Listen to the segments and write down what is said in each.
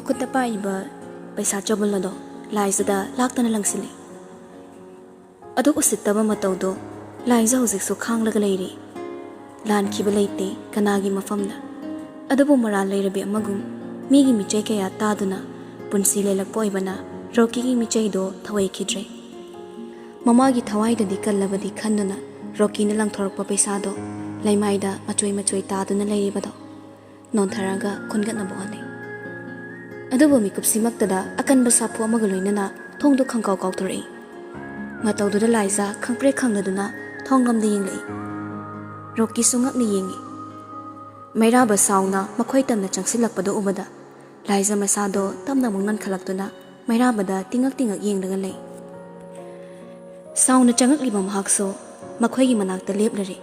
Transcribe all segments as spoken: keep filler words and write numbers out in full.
ꯈꯨꯠꯇ ꯄꯥꯏꯔꯤꯕ ꯄꯩꯁꯥ ꯆꯕꯨꯜ ꯑꯗꯣ ꯂꯥꯏꯖꯗ ꯂꯥꯛꯇꯅ ꯂꯪꯁꯤꯜꯂꯤ꯫ ꯑꯗꯨ ꯎꯁꯤꯠꯇꯕ ꯃꯇꯧꯗꯣ ꯂꯥꯏꯖ ꯍꯧꯖꯤꯛꯁꯨ ꯈꯥꯡꯂꯒ ꯂꯩꯔꯤ꯫ ꯂꯥꯟꯈꯤꯕ ꯂꯩꯇꯦ ꯀꯅꯥꯒꯤ ꯃꯐꯝꯗ꯫ ꯑꯗꯨꯕꯨ ꯃꯔꯥꯜ ꯂꯩꯔꯕꯤ ꯑꯃꯒꯨꯝ ꯃꯤꯒꯤ ꯃꯤꯆꯩ ꯀꯌꯥ ꯇꯥꯗꯨꯅ ꯄꯨꯟꯁꯤ ꯂꯦꯜꯂꯛꯄ ꯑꯣꯏꯕꯅ ꯔꯣꯀꯤꯒꯤ ꯃꯤꯆꯩꯗꯣ ꯊꯧꯑꯣꯏꯈꯤꯗ꯭ꯔꯦ꯫ ꯃꯃꯥꯒꯤ ꯊꯋꯥꯏꯗꯗꯤ ꯀꯜꯂꯕꯗꯤ ꯈꯟꯗꯨꯅ ꯔꯣꯀꯤꯅ ꯂꯪꯊꯣꯔꯛꯄ ꯄꯩꯁꯥꯗꯣ ꯂꯩꯃꯥꯏꯗ ꯃꯆꯣꯏ ꯃꯆꯣꯏ ꯇꯥꯗꯨꯅ ꯂꯩꯔꯤꯕꯗꯣ ꯅꯣꯟꯊꯔꯒ ꯈꯨꯟꯒꯠꯅꯕ ꯍꯣꯠꯅꯩ꯫ ꯑꯗꯨꯕꯨ ꯃꯤꯀꯨꯞꯁꯤꯃꯛꯇꯗ ꯑꯀꯟꯕ ꯁꯥꯐꯨ ꯑꯃꯒ ꯂꯣꯏꯅꯅ ꯊꯣꯡꯗꯣ ꯈꯪꯀꯥꯎ ꯀꯥꯎꯊꯣꯔꯛꯏ꯫ ꯃꯇꯧꯗꯨꯗ ꯂꯥꯏꯖꯥ ꯈꯪꯄ꯭ꯔꯦꯛ ꯈꯪꯂꯗꯨꯅ ꯊꯣꯡꯂꯣꯝꯗ ꯌꯦꯡꯂꯛꯏ꯫ ꯔꯣꯀꯤꯁꯨ ꯉꯛꯅ ꯌꯦꯡꯉꯤ꯫ ꯃꯩꯔꯥꯕ ꯁꯥꯎꯅ ꯃꯈꯣꯏ ꯇꯝꯅ ꯆꯪꯁꯤꯜꯂꯛꯄꯗꯨ ꯎꯕꯗ ꯂꯥꯏꯖ ꯃꯁꯥꯗꯣ ꯇꯞꯅ ꯑꯃꯨꯛ ꯅꯟꯈꯠꯂꯛꯇꯨꯅ ꯃꯩꯔꯥꯕꯗ ꯇꯤꯡꯉꯛ ꯇꯤꯡꯉꯛ ꯌꯦꯡꯂꯒ ꯂꯩ꯫ ꯁꯥꯎꯅ ꯆꯪꯉꯛꯂꯤꯕ ꯃꯍꯥꯛꯁꯨ ꯃꯈꯣꯏꯒꯤ ꯃꯅꯥꯛꯇ ꯂꯦꯞꯂꯔꯦ꯫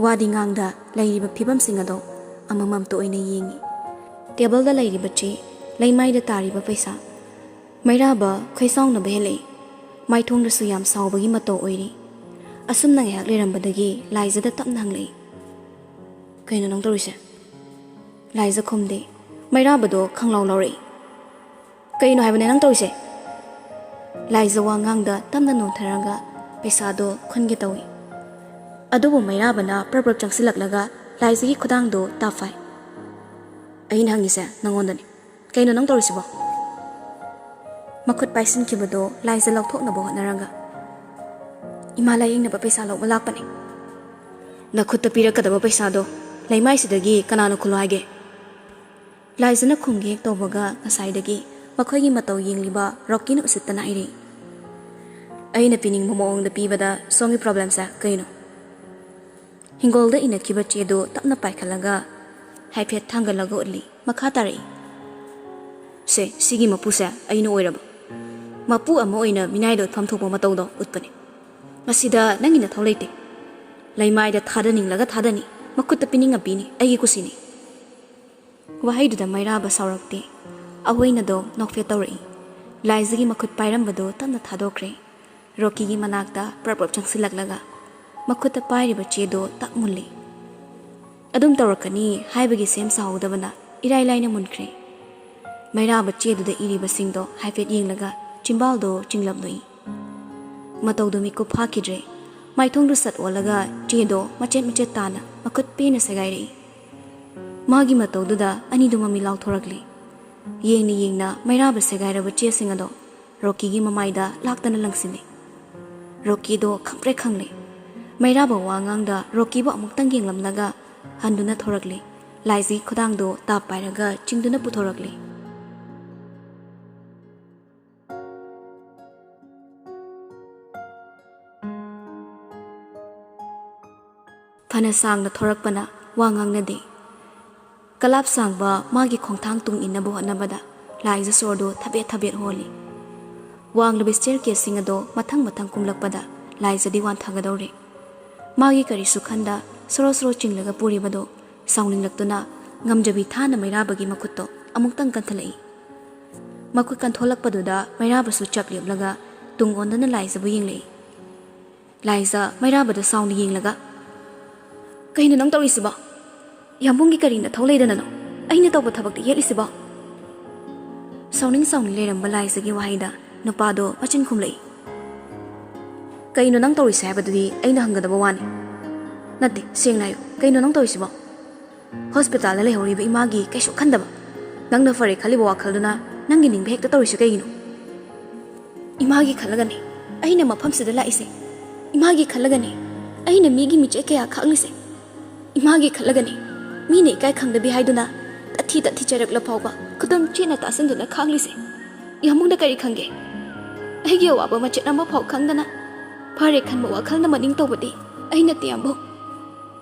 ꯋꯥꯗꯤ ꯉꯥꯡꯗ ꯂꯩꯔꯤꯕ ꯐꯤꯕꯝꯁꯤꯡ ꯑꯗꯣ ꯑꯃꯃꯝꯇ ꯑꯣꯏꯅ ꯌꯦꯡꯉꯤ꯫ ꯇꯦꯕꯜꯗ ꯂꯩꯔꯤꯕ ꯆꯦ, ꯂꯩꯃꯥꯏꯗ ꯇꯥꯔꯤꯕ ꯄꯩꯁꯥ꯫ ꯃꯩꯔꯥꯕ ꯈꯣꯏꯁꯥꯎꯅꯕ ꯍꯦꯜꯂꯛꯏ꯫ ꯃꯥꯏꯊꯣꯡꯗꯁꯨ ꯌꯥꯝ ꯁꯥꯎꯕꯒꯤ ꯃꯇꯧ ꯑꯣꯏꯔꯤ꯫ ꯑꯁꯨꯝꯅ ꯉꯥꯏꯍꯥꯛ ꯂꯩꯔꯝꯕꯗꯒꯤ ꯂꯥꯏꯖꯗ ꯇꯞꯅ ꯍꯪꯂꯛꯏ, "ꯀꯩꯅꯣ ꯅꯪ ꯇꯧꯔꯤꯁꯦ?" ꯂꯥꯏꯖ ꯈꯨꯝꯗꯦ꯫ ꯃꯩꯔꯥꯕꯗꯣ ꯈꯪꯂꯥꯎ ꯂꯥꯎꯔꯛꯏ꯫ "ꯀꯩꯅꯣ ꯍꯥꯏꯕꯅꯦ ꯅꯪ ꯇꯧꯔꯤꯁꯦ?" ꯂꯥꯏꯖ ꯋꯥ ꯉꯥꯡꯗ ꯇꯞꯅ ꯅꯣꯟꯊꯔꯒ ꯄꯩꯁꯥꯗꯣ ꯈꯨꯟꯒꯦ ꯇꯧꯏ꯫ ꯑꯗꯨꯕꯨ ꯃꯩꯔꯥꯕꯅ ꯄ꯭ꯔꯞ ꯄ꯭ꯔꯞ ꯆꯪꯁꯤꯜꯂꯛꯂꯒ ꯂꯥꯏꯖꯒꯤ ꯈꯨꯗꯥꯡꯗꯣ ꯇꯥꯐꯥꯏ꯫ "ꯑꯩꯅ ꯍꯪꯉꯤꯁꯦ ꯅꯪꯉꯣꯟꯗꯅꯤ꯫ ꯀꯩꯅꯣ ꯅꯪ ꯇꯧꯔꯤꯁꯤꯕꯣ?" ꯃꯈꯨꯠ ꯄꯥꯏꯁꯤꯟꯈꯤꯕꯗꯣ ꯂꯥꯏꯖ ꯂꯧꯊꯣꯛꯅꯕ ꯍꯣꯠꯅꯔꯒ, "ꯏꯃꯥ ꯂꯥꯏꯌꯦꯡꯅꯕ ꯄꯩꯁꯥ ꯂꯧꯕ ꯂꯥꯛꯄꯅꯦ꯫ ꯅꯈꯨꯠꯇ ꯄꯤꯔꯛꯀꯗꯕ ꯄꯩꯁꯥꯗꯣ ꯂꯩꯃꯥꯏꯁꯤꯗꯒꯤ ꯀꯅꯥꯅ ꯈꯨꯜꯂꯣ ꯍꯥꯏꯒꯦ?" ꯂꯥꯏꯖꯅ ꯈꯨꯝꯒꯦ ꯍꯦꯛ ꯇꯧꯕꯒ ꯉꯁꯥꯏꯗꯒꯤ ꯃꯈꯣꯏꯒꯤ ꯃꯇꯧ ꯌꯦꯡꯂꯤꯕ ꯔꯣꯀꯤꯅ ꯎꯁꯤꯠꯇꯅ ꯍꯥꯏꯔꯛꯏ, "ꯑꯩꯅ ꯄꯤꯅꯤꯡꯕ ꯃꯑꯣꯡꯗ ꯄꯤꯕꯗ ꯁꯣꯝꯒꯤ ꯄ꯭ꯔꯣꯕ꯭ꯂꯦꯝꯁꯦ ꯀꯩꯅꯣ?" ꯍꯤꯡꯒꯣꯜꯗ ꯏꯅꯈꯤꯕ ꯆꯦꯗꯨ ꯇꯞꯅ ꯄꯥꯏꯈꯠꯂꯒ ꯍꯥꯏꯐꯦꯠ ꯊꯥꯡꯒꯠꯂꯒ ꯎꯠꯂꯤ꯫ ꯃꯈꯥ ꯇꯥꯔꯛꯏ, "ꯁꯦ, ꯁꯤꯒꯤ ꯃꯄꯨꯁꯦ ꯑꯩꯅ ꯑꯣꯏꯔꯕ꯫ ꯃꯄꯨ ꯑꯃ ꯑꯣꯏꯅ ꯃꯤꯅꯥꯏꯗ ꯎꯠꯐꯝ ꯊꯣꯛꯄ ꯃꯇꯧꯗꯣ ꯎꯠꯄꯅꯦ꯫ ꯃꯁꯤꯗ ꯅꯪꯒꯤ ꯅꯊꯧ ꯂꯩꯇꯦ꯫ ꯂꯩꯃꯥꯏꯗ ꯊꯥꯗꯅꯤꯡꯂꯒ ꯊꯥꯗꯅꯤ, ꯃꯈꯨꯠꯇ ꯄꯤꯅꯤꯡꯉ ꯄꯤꯅꯤ, ꯑꯩꯒꯤ ꯀꯨꯁꯤꯅꯤ꯫" ꯋꯥꯍꯩꯗꯨꯗ ꯃꯩꯔꯥꯕ ꯁꯥꯎꯔꯛꯇꯦ꯫ ꯑꯍꯣꯏꯅꯗꯣ ꯅꯣꯛꯐꯦꯠ ꯇꯧꯔꯛꯏ꯫ ꯂꯥꯏꯖꯒꯤ ꯃꯈꯨꯠ ꯄꯥꯏꯔꯝꯕꯗꯨ ꯇꯞꯅ ꯊꯥꯗꯣꯛꯈ꯭ꯔꯦ꯫ ꯔꯣꯀꯤꯒꯤ ꯃꯅꯥꯛꯇ ꯄ꯭ꯔꯞ ꯄ꯭ꯔꯞ ꯆꯪꯁꯤꯜꯂꯛꯂꯒ ꯃꯈꯨꯠꯇ ꯄꯥꯏꯔꯤꯕ ꯆꯦꯗꯣ ꯇꯛ ꯃꯨꯜꯂꯤ꯫ ꯑꯗꯨꯝ ꯇꯧꯔꯛꯀꯅꯤ ꯍꯥꯏꯕꯒꯤ ꯁꯦꯝ ꯁꯥꯍꯧꯗꯕꯅ ꯏꯔꯥꯏ ꯂꯥꯏꯅ ꯃꯨꯟꯈ꯭ꯔꯦ꯫ ꯃꯩꯔꯥꯕ ꯆꯦꯗꯨꯗ ꯏꯔꯤꯕꯁꯤꯡꯗꯣ ꯍꯥꯏꯐꯦꯠ ꯌꯦꯡꯂꯒ ꯆꯤꯝꯕꯥꯜꯗꯣ ꯆꯤꯡꯂꯞ ꯅꯣꯛꯏ꯫ ꯃꯇꯧꯗꯨ ꯃꯤꯀꯨꯞ ꯐꯥꯈꯤꯗ꯭ꯔꯦ꯫ ꯃꯥꯏꯊꯣꯡꯗꯨ ꯁꯠ ꯑꯣꯜꯂꯒ ꯆꯦꯗꯣ ꯃꯆꯦꯠ ꯃꯆꯦꯠ ꯇꯥꯅ ꯃꯈꯨꯠ ꯄꯦꯟꯅ ꯁꯦꯒꯥꯏꯔꯛꯏ꯫ ꯃꯥꯒꯤ ꯃꯇꯧꯗꯨꯗ ꯑꯅꯤꯗꯨ ꯃꯃꯤ ꯂꯥꯎꯊꯣꯔꯛꯂꯤ꯫ ꯌꯦꯡꯅ ꯌꯦꯡꯅ ꯃꯩꯔꯥꯕ ꯁꯦꯒꯥꯏꯔꯕ ꯆꯦꯁꯤꯡ ꯑꯗꯣ ꯔꯣꯀꯤꯒꯤ ꯃꯃꯥꯏꯗ ꯂꯥꯛꯇꯅ ꯂꯪꯁꯤꯜꯂꯤ꯫ ꯔꯣꯀꯤꯗꯣ ꯈꯪꯄ꯭ꯔꯦꯛ ꯈꯪꯂꯦ꯫ ꯃꯩꯔꯥꯕ ꯋꯥ ꯉꯥꯡꯗ ꯔꯣꯀꯤꯕꯨ ꯑꯃꯨꯛꯇꯪ ꯌꯦꯡꯂꯝꯂꯒ ꯍꯟꯗꯨꯅ ꯊꯣꯔꯛꯂꯦ꯫ ꯂꯥꯏꯖꯒꯤ ꯈꯨꯗꯥꯡꯗꯣ ꯇꯥꯞ ꯄꯥꯏꯔꯒ ꯆꯤꯡꯗꯨꯅ ꯄꯨꯊꯣꯔꯛꯂꯦ꯫ ꯐꯅ ꯁꯥꯡꯅ ꯊꯣꯔꯛꯄꯅ ꯋꯥ ꯉꯥꯡꯅꯗꯦ꯫ ꯀꯂꯥꯞ ꯁꯥꯡꯕ ꯃꯥꯒꯤ ꯈꯣꯡꯊꯥꯡ ꯇꯨꯡ ꯏꯟꯅꯕ ꯍꯣꯠꯅꯕꯗ ꯂꯥꯏꯖ ꯁꯣꯔꯗꯨ ꯊꯕꯦꯠ ꯊꯕꯦꯠ ꯍꯣꯜꯂꯤ꯫ ꯋꯥꯡꯂꯕ staircaseꯁꯤꯡ ꯑꯗꯣ ꯃꯊꯪ ꯃꯊꯪ ꯀꯨꯝꯂꯛꯄꯗ ꯂꯥꯏꯖꯗꯤ ꯋꯥꯟꯊꯒꯗꯧꯔꯦ꯫ ꯃꯥꯒꯤ ꯀꯔꯤꯁꯨ ꯈꯟꯗ ꯁꯣꯔꯣ ꯁꯣꯔꯣ ꯆꯤꯡꯂꯒ ꯄꯨꯔꯤꯕꯗꯣ ꯁꯥꯎꯅꯤꯡꯂꯛꯇꯨꯅ ꯉꯝꯖꯕꯤ ꯊꯥꯅ ꯃꯩꯔꯥꯕꯒꯤ ꯃꯈꯨꯠꯇꯣ ꯑꯃꯨꯛꯇꯪ ꯀꯟꯊꯠꯂꯛꯏ꯫ ꯃꯈꯨꯠ ꯀꯟꯊꯣꯛꯂꯛꯄꯗꯨꯗ ꯃꯩꯔꯥꯕꯁꯨ ꯆꯞ ꯂꯦꯞꯂꯒ ꯇꯨꯡ ꯑꯣꯟꯗꯨꯅ ꯂꯥꯏꯖꯕꯨ ꯌꯦꯡꯂꯛꯏ꯫ ꯂꯥꯏꯖ ꯃꯩꯔꯥꯕꯗ ꯁꯥꯎꯅ ꯌꯦꯡꯂꯒ, "ꯀꯩꯅꯣ ꯅꯪ ꯇꯧꯔꯤꯁꯤꯕꯣ? ꯌꯥꯝꯕꯨꯡꯒꯤ ꯀꯔꯤ ꯅꯊꯧ ꯂꯩꯗꯅꯅꯣ ꯑꯩꯅ ꯇꯧꯕ ꯊꯕꯛꯇ ꯌꯦꯠꯂꯤꯁꯤꯕꯣ?" ꯁꯥꯎꯅꯤꯡ ꯁꯥꯎꯅꯤꯡ ꯂꯩꯔꯝꯕ ꯂꯥꯏꯖꯒꯤ ꯋꯥꯍꯩꯗ ꯅꯨꯄꯥꯗꯣ ꯃꯆꯤꯟ ꯈꯨꯝꯂꯛꯏ꯫ "ꯀꯩꯅꯣ ꯅꯪ ꯇꯧꯔꯤꯁꯦ ꯍꯥꯏꯕꯗꯨꯗꯤ ꯑꯩꯅ ꯍꯪꯒꯗꯕ ꯋꯥꯅꯤ꯫ ꯅꯠꯇꯦ, ꯁꯦꯡꯅ ꯍꯥꯏꯌꯨ, ꯀꯩꯅꯣ ꯅꯪ ꯇꯧꯔꯤꯁꯤꯕꯣ? ꯍꯣꯁꯄꯤꯇꯥꯜꯗ ꯂꯩꯍꯧꯔꯤꯕ ꯏꯃꯥꯒꯤ ꯀꯩꯁꯨ ꯈꯟꯗꯕ, ꯅꯪꯅ ꯐꯔꯦ ꯈꯜꯂꯤꯕ ꯋꯥꯈꯜꯗꯨꯅ ꯅꯪꯒꯤ ꯅꯤꯡꯕ ꯍꯦꯛꯇ ꯇꯧꯔꯤꯁꯦ ꯀꯩꯒꯤꯅꯣ?" "ꯏꯃꯥꯒꯤ ꯈꯜꯂꯒꯅꯦ ꯑꯩꯅ ꯃꯐꯝꯁꯤꯗ ꯂꯥꯛꯏꯁꯦ꯫ ꯏꯃꯥꯒꯤ ꯈꯜꯂꯒꯅꯦ ꯑꯩꯅ ꯃꯤꯒꯤ ꯃꯤꯆꯦ ꯀꯌꯥ ꯈꯥꯛꯂꯤꯁꯦ꯫ ꯏꯃꯥꯒꯤ ꯈꯜꯂꯒꯅꯦ ꯃꯤꯅ ꯏꯀꯥꯏ ꯈꯪꯗꯕꯤ ꯍꯥꯏꯗꯨꯅ ꯇꯠꯊꯤ ꯇꯠꯊꯤ ꯆꯩꯔꯛꯂ ꯐꯥꯎꯕ ꯈꯨꯗꯝ ꯆꯦꯠꯅ ꯇꯥꯁꯤꯟꯗꯨꯅ ꯈꯥꯡꯂꯤꯁꯦ꯫ ꯌꯥꯝꯕꯨꯡꯅ ꯀꯔꯤ ꯈꯪꯒꯦ? ꯑꯩꯒꯤ ꯑꯋꯥꯕ ꯃꯆꯦꯠ ꯑꯃ ꯐꯥꯎ ꯈꯪꯗꯅ ꯐꯔꯦ ꯈꯟꯕ ꯋꯥꯈꯜꯅ ꯃꯅꯤꯡ ꯇꯧꯕꯗꯤ ꯑꯩ ꯅꯠꯇꯦ, ꯌꯥꯝꯕꯨꯡ꯫"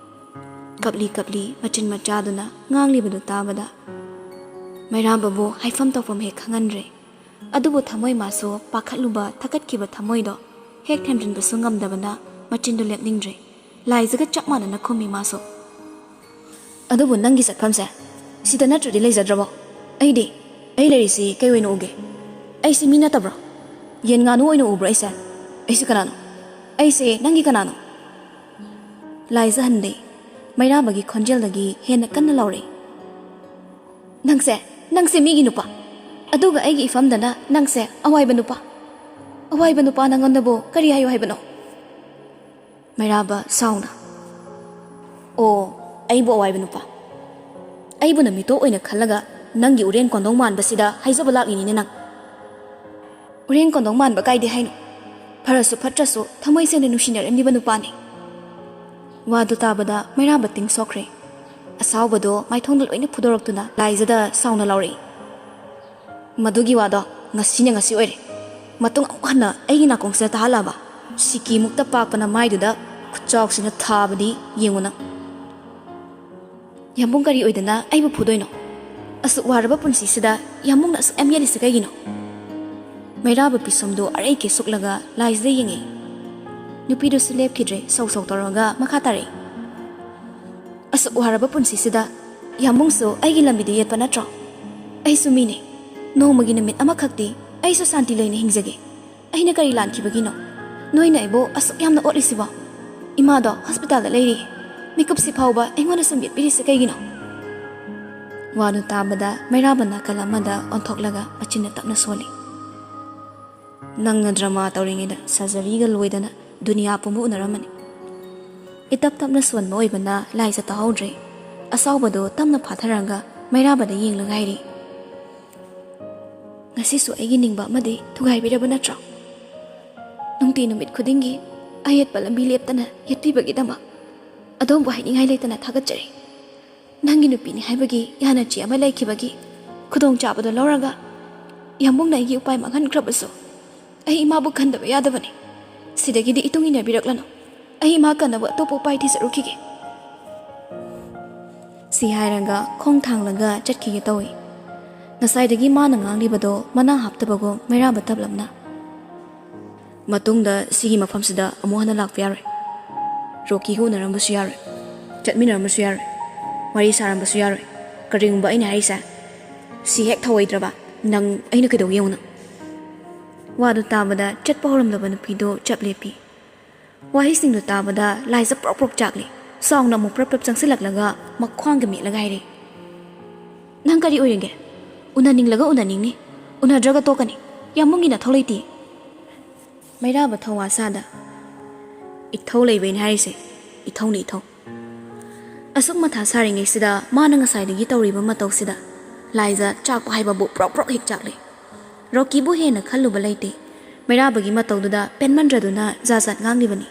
ꯀꯞꯂꯤ ꯀꯞꯂꯤ ꯃꯆꯤꯟ ꯃꯆꯥꯗꯨꯅ ꯉꯥꯡꯂꯤꯕꯗꯨ ꯇꯥꯕꯗ ꯃꯩꯔꯥꯕꯕꯨ ꯍꯥꯏꯐꯝ ꯇꯧꯐꯝ ꯍꯦꯛ ꯈꯪꯍꯟꯗ꯭ꯔꯦ꯫ ꯑꯗꯨꯕꯨ ꯊꯃꯣꯏ ꯃꯥꯁꯨ ꯄꯥꯈꯠꯂꯨꯕ ꯊꯀꯠꯈꯤꯕ ꯊꯃꯣꯏꯗꯣ ꯍꯦꯛ ꯊꯦꯝꯖꯤꯟꯕꯁꯨ ꯉꯝꯗꯕꯅ ꯃꯆꯤꯟꯗꯨ ꯂꯦꯞꯅꯤꯡꯗ꯭ꯔꯦ꯫ ꯂꯥꯏꯖꯒ ꯆꯞ ꯃꯥꯟꯅꯅ ꯈꯨꯝꯃꯤ ꯃꯥꯁꯨ꯫ "ꯑꯗꯨꯕꯨ ꯅꯪꯒꯤ ꯆꯠꯐꯝꯁꯦ ꯁꯤꯗ ꯅꯠꯇ꯭ꯔꯗꯤ ꯂꯩꯖꯗ꯭ꯔꯕꯣ? ꯑꯩꯗꯤ, ꯑꯩ ꯂꯩꯔꯤꯁꯤ ꯀꯩ ꯑꯣꯏꯅ ꯎꯒꯦ? ꯑꯩꯁꯤ ꯃꯤ ꯅꯠꯇꯕ꯭ꯔꯣ? ꯌꯦꯟ ꯉꯥꯅꯨ ꯑꯣꯏꯅ ꯎꯕ꯭ꯔꯣ ꯑꯩꯁꯦ? ꯑꯩꯁꯤ ꯀꯅꯥꯅꯣ? ꯑꯩꯁꯦ ꯅꯪꯒꯤ ꯀꯅꯥꯅꯣ?" ꯂꯥꯏꯖ ꯍꯟꯗꯦ꯫ ꯃꯩꯔꯥꯕꯒꯤ ꯈꯣꯟꯖꯦꯜꯗꯒꯤ ꯍꯦꯟꯅ ꯀꯟꯅ ꯂꯥꯎꯔꯛꯏ꯫ "ꯅꯪꯁꯦ, ꯅꯪꯁꯦ ꯃꯤꯒꯤ ꯅꯨꯄꯥ, ꯑꯗꯨꯒ ꯑꯩꯒꯤ ꯏꯐꯝꯗꯅ ꯅꯪꯁꯦ ꯑꯋꯥꯏꯕ ꯅꯨꯄꯥ꯫ ꯑꯋꯥꯏꯕ ꯅꯨꯄꯥ ꯅꯉꯣꯟꯗꯕꯨ ꯀꯔꯤ ꯍꯥꯏꯌꯨ ꯍꯥꯏꯕꯅꯣ? ꯃꯩꯔꯥꯕ ꯁꯥꯎꯅ, "ꯑꯣ, ꯑꯩꯕꯨ ꯑꯋꯥꯏꯕ ꯅꯨꯄꯥ? ꯑꯩꯕꯨ ꯅꯃꯤꯇꯣ ꯑꯣꯏꯅ ꯈꯜꯂꯒ ꯅꯪꯒꯤ ꯎꯔꯦꯟ ꯀꯣꯟꯗꯣꯡ ꯃꯥꯟꯕꯁꯤꯗ ꯍꯥꯏꯖꯕ ꯂꯥꯛꯂꯤꯅꯤꯅꯦ ꯅꯪ꯫ ꯎꯔꯦꯟ ꯀꯣꯟꯗꯣꯡ ꯃꯥꯟꯕ ꯀꯥꯏꯗꯦ ꯍꯥꯏꯅꯣ? ꯐꯔꯁꯨ ꯐꯠꯇ꯭ꯔꯁꯨ ꯊꯃꯣꯏ ꯁꯦꯡꯅ ꯅꯨꯡꯁꯤꯅꯔꯝꯂꯤꯕ ꯅꯨꯄꯥꯅꯤ꯫" ꯋꯥꯗꯨ ꯇꯥꯕꯗ ꯃꯩꯔꯥꯕ ꯇꯤꯡ ꯁꯣꯛꯈ꯭ꯔꯦ꯫ ꯑꯁꯥꯎꯕꯗꯣ ꯃꯥꯏꯊꯣꯡꯗ ꯂꯣꯏꯅ ꯐꯨꯗꯣꯔꯛꯇꯨꯅ ꯂꯥꯏꯖꯗ ꯁꯥꯎꯅ ꯂꯥꯎꯔꯛꯏ꯫ "ꯃꯗꯨꯒꯤ ꯋꯥꯗꯣ ꯉꯁꯤꯅ ꯉꯁꯤ ꯑꯣꯏꯔꯦ꯫ ꯃꯇꯨꯡ ꯑꯃꯨꯛ ꯍꯟꯅ ꯑꯩꯒꯤ ꯅꯥꯀꯣꯡꯁꯤꯗ ꯇꯥꯍꯜꯂꯛꯑꯕ, ꯁꯤꯀꯤꯃꯨꯛꯇ ꯄꯥꯛꯄ ꯅꯃꯥꯏꯗꯨꯗ ꯈꯨꯠꯆꯥꯎꯁꯤꯅ ꯊꯥꯕꯗꯤ ꯌꯦꯡꯉꯨ ꯅꯪ꯫ ꯌꯥꯝꯕꯨꯡ ꯀꯔꯤ ꯑꯣꯏꯗꯅ ꯑꯩꯕꯨ ꯐꯨꯗꯣꯏꯅꯣ? ꯑꯁꯨꯛ ꯋꯥꯔꯕ ꯄꯨꯟꯁꯤꯁꯤꯗ ꯌꯥꯝꯕꯨꯡꯅ ꯑꯁꯨꯛ ꯌꯥꯝ ꯌꯦꯠꯂꯤꯁꯦ ꯀꯩꯒꯤꯅꯣ?" ꯃꯩꯔꯥꯕ ꯄꯤꯁꯨꯝꯗꯨ ꯑꯔꯩ ꯀꯦ ꯁꯨꯛꯂꯒ ꯂꯥꯏꯖꯗ ꯌꯦꯡꯉꯤ꯫ ꯅꯨꯄꯤꯗꯨꯁꯨ ꯂꯦꯞꯈꯤꯗ꯭ꯔꯦ, ꯁꯧ ꯁꯧ ꯇꯧꯔꯒ ꯃꯈꯥ ꯇꯥꯔꯛꯏ꯫ "ꯑꯁꯨꯛ ꯋꯥꯔꯕ ꯄꯨꯟꯁꯤꯁꯤꯗ ꯌꯥꯝꯕꯨꯡꯁꯨ ꯑꯩꯒꯤ ꯂꯝꯕꯤꯗ ꯌꯦꯠꯄ ꯅꯠꯇ꯭ꯔꯣ? ꯑꯩꯁꯨ ꯃꯤꯅꯦ꯫ ꯅꯣꯡꯃꯒꯤ ꯅꯨꯃꯤꯠ ꯑꯃꯈꯛꯇꯤ ꯑꯩꯁꯨ ꯁꯥꯟꯇꯤ ꯂꯩꯅ ꯍꯤꯡꯖꯒꯦ꯫ ꯑꯩꯅ ꯀꯔꯤ ꯂꯥꯟꯈꯤꯕꯒꯤꯅꯣ ꯅꯣꯏꯅ ꯑꯩꯕꯨ ꯑꯁꯨꯛ ꯌꯥꯝꯅ ꯑꯣꯠꯂꯤꯁꯤꯕꯣ? ꯏꯃꯥꯗꯣ ꯍꯣꯁꯄꯤꯇꯥꯜꯗ ꯂꯩꯔꯤ꯫ ꯃꯤꯀꯨꯞꯁꯤ ꯐꯥꯎꯕ ꯑꯩꯉꯣꯟꯗ ꯁꯨꯝ ꯌꯦꯠꯄꯤꯔꯤꯁꯦ ꯀꯩꯒꯤꯅꯣ?" ꯋꯥꯗꯨ ꯇꯥꯕꯗ ꯃꯩꯔꯥꯕ ꯅꯥꯀꯜ ꯑꯃꯗ ꯑꯣꯟꯊꯣꯛꯂꯒ ꯃꯆꯤꯟꯅ ꯇꯞꯅ ꯁꯣꯜꯂꯤ꯫ "ꯅꯪꯅ ꯗ꯭ꯔꯃꯥ ꯇꯧꯔꯤꯉꯩꯗ ꯁꯔꯖꯔꯤꯒ ꯂꯣꯏꯗꯅ ꯗꯨꯅꯤꯌꯥ ꯄꯨꯝꯕ ꯎꯅꯔꯝꯃꯅꯤ꯫" ꯏꯇꯞ ꯇꯞꯅ ꯁꯣꯟꯕ ꯑꯣꯏꯕꯅ ꯂꯥꯏꯖ ꯇꯥꯍꯧꯗ꯭ꯔꯦ꯫ ꯑꯁꯥꯎꯕꯗꯣ ꯇꯞꯅ ꯐꯥꯊꯔꯒ ꯃꯩꯔꯥꯕꯗ ꯌꯦꯡꯂꯒ ꯍꯥꯏꯔꯤ, "ꯉꯁꯤꯁꯨ ꯑꯩꯒꯤ ꯅꯤꯡꯕ ꯑꯃꯗꯤ ꯊꯨꯒꯥꯏꯕꯤꯔꯕ ꯅꯠꯇ꯭ꯔꯣ? ꯅꯨꯡꯇꯤ ꯅꯨꯃꯤꯠ ꯈꯨꯗꯤꯡꯒꯤ ꯑꯌꯦꯠꯄ ꯂꯝꯕꯤ ꯂꯦꯞꯇꯅ ꯌꯦꯠꯄꯤꯕꯒꯤꯗꯃꯛ ꯑꯗꯣꯝꯕꯨ ꯍꯥꯏꯅꯤꯡꯉꯥꯏ ꯂꯩꯇꯅ ꯊꯥꯒꯠꯆꯔꯤ꯫ ꯅꯪꯒꯤ ꯅꯨꯄꯤꯅꯤ ꯍꯥꯏꯕꯒꯤ ꯌꯥꯅꯆꯦ ꯑꯃ ꯂꯩꯈꯤꯕꯒꯤ ꯈꯨꯗꯣꯡꯆꯥꯕꯗꯨ ꯂꯧꯔꯒ ꯌꯥꯝꯕꯨꯡꯅ ꯑꯩꯒꯤ ꯎꯄꯥꯏ ꯃꯥꯡꯍꯟꯈ꯭ꯔꯕꯁꯨ ꯑꯩ ꯏꯃꯥꯕꯨ ꯈꯟꯗꯕ ꯌꯥꯗꯕꯅꯤ꯫ ꯁꯤꯗꯒꯤꯗꯤ ꯏꯇꯨꯡ ꯏꯟꯅꯕꯤꯔꯛꯂꯅꯨ꯫ ꯑꯩ ꯏꯃꯥ ꯀꯟꯅꯕ ꯑꯇꯣꯞꯄ ꯎꯄꯥꯏ ꯊꯤꯖꯔꯨꯈꯤꯒꯦ꯫" ꯁꯤ ꯍꯥꯏꯔꯒ ꯈꯣꯡ ꯊꯥꯡꯂꯒ ꯆꯠꯈꯤꯒꯦ ꯇꯧꯏ꯫ ꯉꯁꯥꯏꯗꯒꯤ ꯃꯥꯅ ꯉꯥꯡꯂꯤꯕꯗꯣ ꯃꯅꯥ ꯍꯥꯞꯇꯕꯒꯨꯝ ꯃꯩꯔꯥꯕ ꯇꯞꯂꯞꯅ, "ꯃꯇꯨꯡꯗ ꯁꯤꯒꯤ ꯃꯐꯝꯁꯤꯗ ꯑꯃꯨꯛ ꯍꯟꯅ ꯂꯥꯛꯄ ꯌꯥꯔꯣꯏ꯫ ꯔꯣꯀꯤꯒ ꯎꯅꯔꯝꯕꯁꯨ ꯌꯥꯔꯣꯏ, ꯆꯠꯃꯤꯟꯅꯔꯝꯕꯁꯨ ꯌꯥꯔꯣꯏ, ꯋꯥꯔꯤ ꯁꯥꯔꯝꯕꯁꯨ ꯌꯥꯔꯣꯏ꯫ ꯀꯔꯤꯒꯨꯝꯕ ꯑꯩꯅ ꯍꯥꯏꯔꯤꯁꯦ ꯁꯤ ꯍꯦꯛ ꯊꯧꯑꯣꯏꯗ꯭ꯔꯕ ꯅꯪ ꯑꯩꯅ ꯀꯩꯗꯧꯒꯦ ꯌꯦꯡꯉꯨ ꯅꯪ꯫" ꯋꯥꯗꯨ ꯇꯥꯕꯗ ꯆꯠꯄ ꯍꯧꯔꯝꯂꯕ ꯅꯨꯄꯤꯗꯨ ꯆꯞ ꯂꯦꯞꯄꯤ꯫ ꯋꯥꯍꯩꯁꯤꯡꯗꯨ ꯇꯥꯕꯗ ꯂꯥꯏꯖ ꯄ꯭ꯔꯣꯛ ꯄ꯭ꯔꯣꯛ ꯆꯥꯛꯂꯤ꯫ ꯁꯥꯎꯅ ꯑꯃꯨꯛ ꯄ꯭ꯔꯞ ꯄ꯭ꯔꯞ ꯆꯪꯁꯤꯜꯂꯛꯂꯒ ꯃꯈ꯭ꯋꯥꯡꯒ ꯃꯦꯠꯂꯒ ꯍꯥꯏꯔꯤ, "ꯅꯪ ꯀꯔꯤ ꯑꯣꯏꯔꯤꯒꯦ? ꯎꯅꯅꯤꯡꯂꯒ ꯎꯅꯅꯤꯡꯅꯤ, ꯎꯅꯗ꯭ꯔꯒ ꯇꯣꯛꯀꯅꯤ꯫ ꯌꯥꯝꯕꯨꯡꯒꯤ ꯅꯊꯧ ꯂꯩꯇꯦ꯫ ꯃꯩꯔꯥꯕ ꯊꯧꯋꯥ ꯁꯥꯗ, "ꯏꯊꯧ ꯂꯩꯕꯩꯅꯦ ꯍꯥꯏꯔꯤꯁꯦ, ꯏꯊꯧꯅꯤ ꯏꯊꯧ"꯫ ꯑꯁꯨꯛ ꯃꯊꯥ ꯁꯥꯔꯤꯉꯩꯁꯤꯗ ꯃꯥꯅ ꯉꯁꯥꯏꯗꯒꯤ ꯇꯧꯔꯤꯕ ꯃꯇꯧꯁꯤꯗ ꯂꯥꯏꯖ ꯆꯥꯛꯄ ꯍꯥꯏꯕꯕꯨ ꯄ꯭ꯔꯣꯛ ꯄ꯭ꯔꯣꯛ ꯍꯦꯛ ꯆꯥꯛꯂꯦ꯫ ꯔꯣꯀꯤꯕꯨ ꯍꯦꯟꯅ ꯈꯜꯂꯨꯕ ꯂꯩꯇꯦ꯫ ꯃꯩꯔꯥꯕꯒꯤ ꯃꯇꯧꯗꯨꯗ ꯄꯦꯟꯃꯟꯗ꯭ꯔꯗꯨꯅ ꯖꯥꯠ ꯖꯥꯠ ꯉꯥꯡꯂꯤꯕꯅꯤ꯫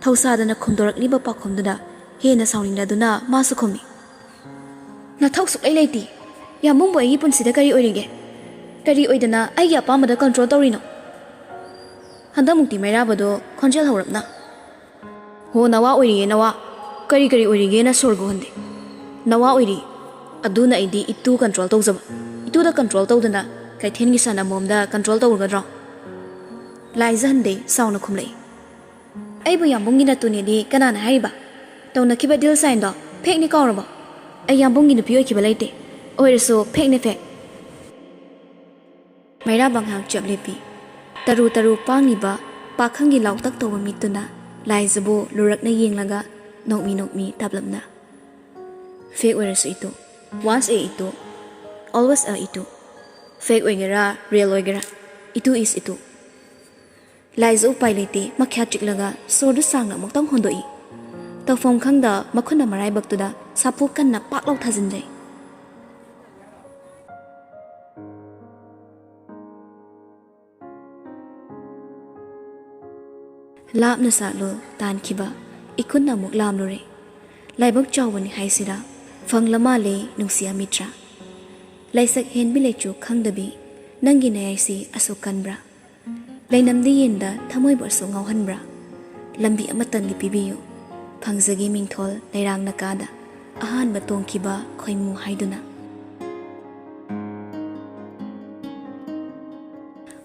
ꯊꯧꯁꯥꯗꯅ ꯈꯨꯝꯗꯣꯔꯛꯂꯤꯕ ꯄꯥꯎꯈꯨꯝꯗꯨꯗ ꯍꯦꯟꯅ ꯁꯥꯎꯅꯤꯡꯂꯗꯨꯅ ꯃꯥꯁꯨ ꯈꯨꯝꯃꯤ, "ꯅꯊꯧ ꯁꯨꯛꯂꯩ ꯂꯩꯇꯦ꯫ ꯌꯥꯝꯕꯨꯡꯕꯨ ꯑꯩꯒꯤ ꯄꯨꯟꯁꯤꯗ ꯀꯔꯤ ꯑꯣꯏꯔꯤꯒꯦ? ꯀꯔꯤ ꯑꯣꯏꯗꯅ ꯑꯩꯒꯤ ꯑꯄꯥꯝꯕꯗ ꯀꯟꯇ꯭ꯔꯣꯜ ꯇꯧꯔꯤꯅꯣ?" ꯍꯟꯗꯛꯃꯨꯛꯇꯤ ꯃꯩꯔꯥꯕꯗꯣ ꯈꯣꯟꯖꯦꯜ ꯍꯧꯔꯞꯅ, "ꯍꯣ, ꯅꯋꯥ ꯑꯣꯏꯔꯤꯌꯦ, ꯅꯋꯥ꯫ ꯀꯔꯤ ꯀꯔꯤ ꯑꯣꯏꯔꯤꯒꯦꯅ ꯁꯣꯔꯒ ꯍꯣꯟꯗꯦ꯫ ꯅꯋꯥ ꯑꯣꯏꯔꯤ꯫ ꯑꯗꯨꯅ ꯑꯩꯗꯤ ꯏꯇꯨ ꯀꯟꯇ꯭ꯔꯣꯜ ꯇꯧꯖꯕ꯫ ꯏꯇꯨꯗ ꯀꯟꯇ꯭ꯔꯣꯜ ꯇꯧꯗꯅ ꯀꯩꯊꯦꯜꯒꯤ ꯁꯟ ꯑꯃꯣꯝꯗ ꯀꯟꯇ꯭ꯔꯣꯜ ꯇꯧꯔꯒꯗ꯭ꯔꯣ?" ꯂꯥꯏꯖ ꯍꯟꯗꯦ ꯁꯥꯎꯅ ꯈꯨꯝꯂꯛꯏ, "ꯑꯩꯕꯨ ꯌꯥꯝꯕꯨꯡꯒꯤ ꯅꯇꯨꯅꯦꯗꯤ ꯀꯅꯥꯅ ꯍꯥꯏꯔꯤꯕ? ꯇꯧꯅꯈꯤꯕ ꯗꯤꯜ ꯁꯥꯏꯟꯗꯣ ꯐꯦꯛꯅꯤ ꯀꯥꯎꯔꯕꯣ? ꯑꯩ ꯌꯥꯝꯕꯨꯡꯒꯤ ꯅꯨꯄꯤ ꯑꯣꯏꯈꯤꯕ ꯂꯩꯇꯦ꯫ ꯑꯣꯏꯔꯁꯨ ꯐꯦꯛꯅꯦ ꯐꯦꯛ"꯫ ꯃꯩꯔꯥꯕ ꯉꯥꯏꯍꯥꯛ ꯆꯞ ꯂꯦꯞꯄꯤ꯫ ꯇꯔꯨ ꯇꯔꯨ ꯄꯥꯡꯂꯤꯕ ꯄꯥꯈꯪꯒꯤ ꯂꯥꯎꯇꯛ ꯇꯧꯕ ꯃꯤꯠꯇꯨꯅ ꯂꯥꯏꯖꯕꯨ ꯂꯨꯔꯛꯅ ꯌꯦꯡꯂꯒ ꯅꯣꯛꯃꯤ ꯅꯣꯛꯃꯤ ꯇꯞꯂꯞꯅ, "ꯐꯦꯛ ꯑꯣꯏꯔꯁꯨ ꯏꯇꯨ, ꯋꯥꯟꯁ ꯑꯦ ꯏꯇꯨ, ꯑꯣꯜꯋꯦꯁ ꯑ ꯏꯇꯨ꯫ ꯐꯦꯛ ꯑꯣꯏꯒꯦꯔꯥ, ꯔꯤꯌꯦꯜ ꯑꯣꯏꯒꯦꯔꯥ, ꯏꯇꯨ ꯏꯁ ꯏꯇꯨ"꯫ ꯂꯥꯏꯖ ꯎꯄꯥꯏ ꯂꯩꯇꯦ, ꯃꯈ꯭ꯌꯥꯠ ꯆꯤꯛꯂꯒ ꯁꯣꯔꯗꯨ ꯁꯥꯡꯅ ꯑꯃꯨꯛꯇꯪ ꯍꯣꯟꯗꯣꯛꯏ꯫ ꯇꯧꯐꯝ ꯈꯪꯗ ꯃꯈꯨꯠꯅ ꯃꯔꯥꯏꯕꯛꯇꯨꯗ ꯁꯥꯐꯨ ꯀꯟꯅ ꯄꯥꯛ ꯂꯥꯎ ꯊꯥꯖꯤꯟꯖꯩ꯫ ꯂꯥꯞꯅ ꯁꯥꯠꯂꯨ ꯇꯥꯟꯈꯤꯕ ꯏꯈꯨꯟ ꯑꯃꯨꯛ ꯂꯥꯝꯂꯨꯔꯦ꯫ ꯂꯥꯏꯕꯛ ꯆꯥꯎꯕꯅꯤ ꯍꯥꯏꯁꯤꯔꯥ, ꯐꯪꯂ ꯃꯥꯜꯂꯦ ꯅꯨꯡꯁꯤ ꯑꯃꯤꯇ꯭ꯔꯥ꯫ ꯂꯩꯁꯛ ꯍꯦꯟꯕꯤ ꯂꯩꯆꯨ ꯈꯪꯗꯕꯤ, ꯅꯪꯒꯤ ꯅꯌꯥꯏꯁꯤ ꯑꯁꯨꯛ ꯀꯟꯕ꯭ꯔꯥ? ꯂꯩꯅꯝꯗꯤ ꯌꯦꯟꯗ ꯊꯃꯣꯏꯕꯨ ꯑꯁꯨꯛ ꯉꯥꯎꯍꯟꯕ꯭ꯔꯥ? ꯂꯝꯕꯤ ꯑꯃꯇꯪꯗꯤ ꯄꯤꯕꯤꯌꯨ, ꯐꯪꯖꯒꯦ ꯃꯤꯡꯊꯣꯜ ꯂꯩꯔꯥꯡꯅ ꯀꯥꯗ꯫ ꯑꯍꯥꯟꯕ ꯇꯣꯡꯈꯤꯕ ꯈꯣꯏꯃꯨ ꯍꯥꯏꯗꯨꯅ꯫